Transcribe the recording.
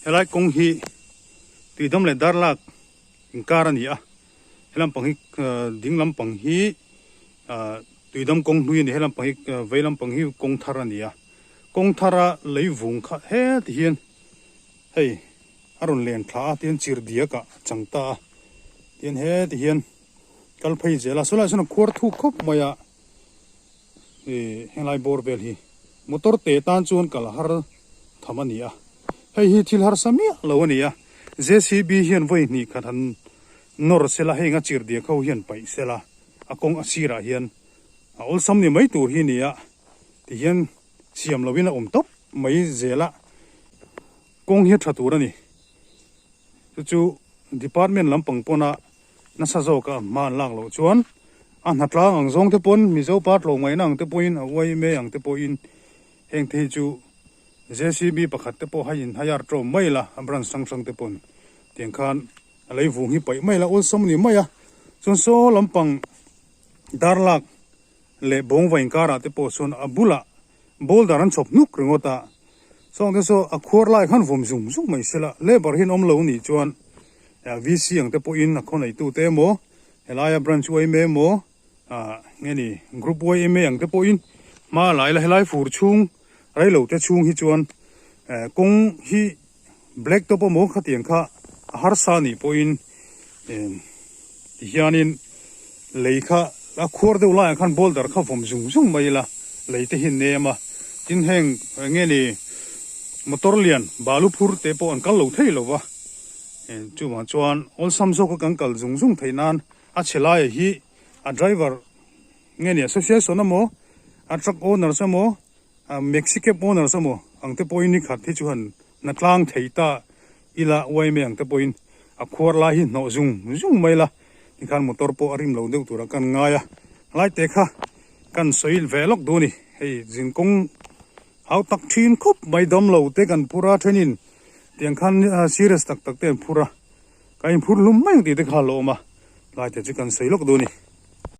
Helai kawng hi tuidam leh darlak inkar a ni a, he lampang hi ding lampang hi tuidam kawng hlui a ni, he lampang hi vei lampang hi kawng thar a ni a, kawng thara lei vung kha heti hian hei a rawn len thla a tihian chirhdiak ah a chang ta a, tihian heti hian kal phei zel a, sawlaiah sawn a khuar thuk khawp mai a. Ih helai bawr vel hi motor te tan chuan kal har tham a ni a, hei hi thil harsa miah lo a ni a, JCB hian vawi hnih khat han nawr sela hei anga chirh diak ho hian paih sela a kawng a sirah hian a awlsam ni mai tur hi a ni a, tihian siam lovin a awm tawp mai zel a, kawng hi a tha tur a ni. Chu chu department lampang pawna nasa zawka hma an lak loh chuan a hnatlang ang zawng te pawn Mizo pa tlawmngaihna ang te pawhin a uaime ang te pawhin heng te hi chu JCB pakhat te pawh hei in hire tlawm mai la a branch hrang hrang te pawn tiang khan a lei vung hi paih mai la awlsam a ni mai a chuan saw lampang darlak leh bawngva inkarah te pawh sawn a bulah boulder an chhawp hnuk ringawt a, sawng te saw a khuar lai khan vawm zung zung mai sela labour hian awm lo nih chuan VC ang te pawhin a khaw neitu te emaw helaia branch yma emaw ah nge ni group yma ang te pawhin hma lai la helai fur chhung reilo te chhung hi chuan kawng hi black top emaw khatiang kha a harsa nih pawhin tihianin lei kha a khuar deuh laiah khan boulder kha vawm zung zung mai ila lei te hi a nem a tin heng eng nge ni motor lian balu phur te pawh an kal lo thei lo va chuvang chuan awlsam zawka kan kal zung zung theih nan a chhe laiah hi a driver nge ni association emaw a truck owners emaw A Maxi cab owners emaw ang te pawhin ni khat hi chu han na tlang thei ta ila uaime ang te pawhin a khuar lai hi hnawh zung zung mai la tikhan motor pawh a rim lo deuh tura kan ngai a lai te kha kan sawi ve lawk duh a ni hei zin kawng hau tak thin khawp mai dam lo te kan phur a thenin tiang khan serious tak tak te an phur a ka inphur hlum mai ang tih te kha a lo awm a lai te chu kan sawi lawk duh a ni.